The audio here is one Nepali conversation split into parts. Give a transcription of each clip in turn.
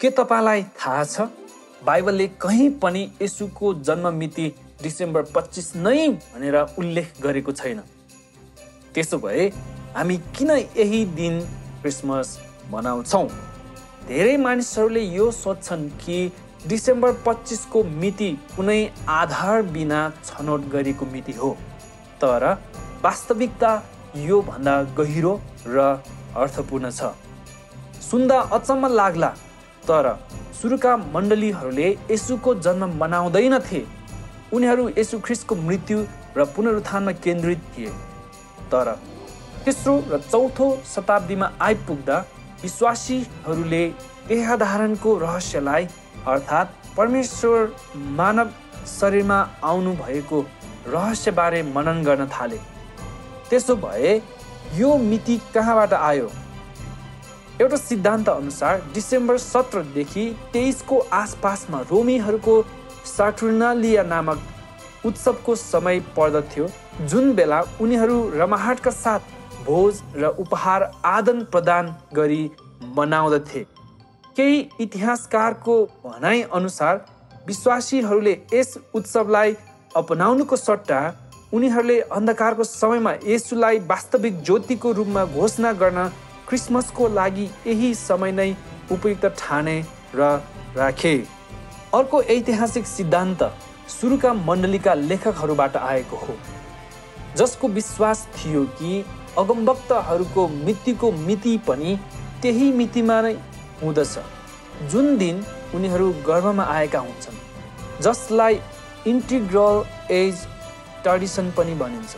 के तपाईलाई थाहा छ बाइबलले कहीँ पनि येशूको जन्म मिति डिसेम्बर 25 नै भनेर उल्लेख गरेको छैन। त्यसो भए हामी किन यही दिन क्रिसमस मनाउँछौँ? धेरै मानिसहरूले यो सोच्छन् कि डिसेम्बर 25 को मिति कुनै आधार बिना छनौट गरेको मिति हो। तर वास्तविकता यो भन्दा गहिरो र अर्थपूर्ण छ। सुन्दा अचम्म लाग्ला, तर सुरुका मण्डलीहरूले येशूको जन्म मनाउँदैनथे। उनीहरू येशू ख्रीष्टको मृत्यु र पुनरुत्थानमा केन्द्रित थिए। तर तेस्रो र चौथो शताब्दीमा आइपुग्दा विश्वासीहरूले देहधारणको रहस्यलाई अर्थात् परमेश्वर मानव शरीरमा आउनु भएको रहस्यबारे मनन गर्न थाले। त्यसो भए यो मिति कहाँबाट आयो? एउटा सिद्धान्त अनुसार डिसेम्बर 17 देखि 23 को आसपासमा रोमीहरूको साटुर्नालिया नामक उत्सवको समय पर्दथ्यो, जुन बेला उनीहरू रमाहटका साथ भोज र उपहार आदान प्रदान गरी मनाउँदथे। केही इतिहासकारको भनाइ अनुसार विश्वासीहरूले यस उत्सवलाई अपनाउनुको सट्टा उनीहरूले अन्धकारको समयमा येशूलाई वास्तविक ज्योतिको रूपमा घोषणा गर्न क्रिसमसको लागि यही समय नै उपयुक्त ठाने र राखे। अर्को ऐतिहासिक सिद्धान्त सुरुका मण्डलीका लेखकहरूबाट आएको हो, जसको विश्वास थियो कि अगमवक्ताहरूको मृत्युको मिति पनि त्यही मितिमा नै हुँदछ, जुन दिन उनीहरू गर्भमा आएका हुन्छन्, जसलाई इन्टिग्रल एज ट्रेडिसन पनि भनिन्छ।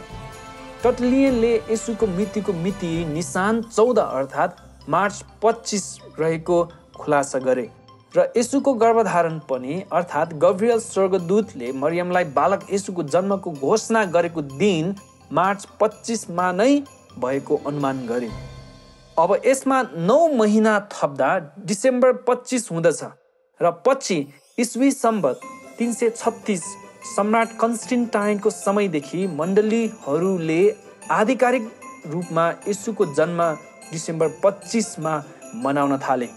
टर्टुलियनले येशूको मृत्युको मिति निसान 14 अर्थात् मार्च 25 रहेको खुलासा गरे र येशूको गर्भधारण पनि अर्थात् गब्रिएल स्वर्गदूतले मरियमलाई बालक येशूको जन्मको घोषणा गरेको दिन मार्च 25 मा नै भएको अनुमान गरे। अब यसमा 9 महिना थप्दा डिसेम्बर 25 हुँदछ र पछि ईस्वी सम्वत 336 सम्राट कन्स्टेन्टाइनको समयदेखि मण्डलीहरूले आधिकारिक रूपमा येशूको जन्म डिसेम्बर 25 मा मनाउन थाले।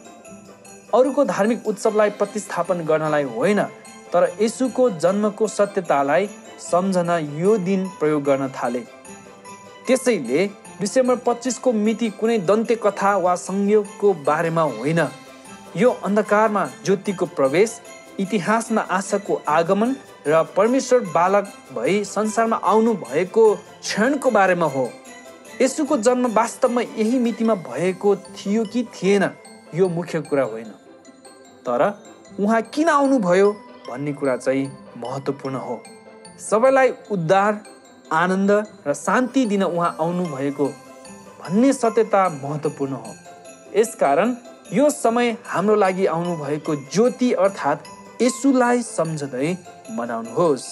अरूको धार्मिक उत्सवलाई प्रतिस्थापन गर्नलाई होइन, तर येशूको जन्मको सत्यतालाई सम्झन यो दिन प्रयोग गर्न थाले। त्यसैले डिसेम्बर 25 को मिति कुनै दन्त्य कथा वा संयोगको बारेमा होइन। यो अन्धकारमा ज्योतिको प्रवेश, इतिहासमा आशाको आगमन र परमेश्वर बालक भई संसारमा आउनु भएको क्षणको बारेमा हो। येशूको जन्म वास्तवमा यही मितिमा भएको थियो कि थिएन, यो मुख्य कुरा होइन, तर उहाँ किन आउनुभयो भन्ने कुरा चाहिँ महत्त्वपूर्ण हो। सबैलाई उद्धार, आनन्द र शान्ति दिन उहाँ आउनु भएको भन्ने सत्यता महत्त्वपूर्ण हो। यसकारण यो समय हाम्रो लागि आउनु भएको ज्योति अर्थात् येशूलाई सम्झँदै मनाउनुहोस्।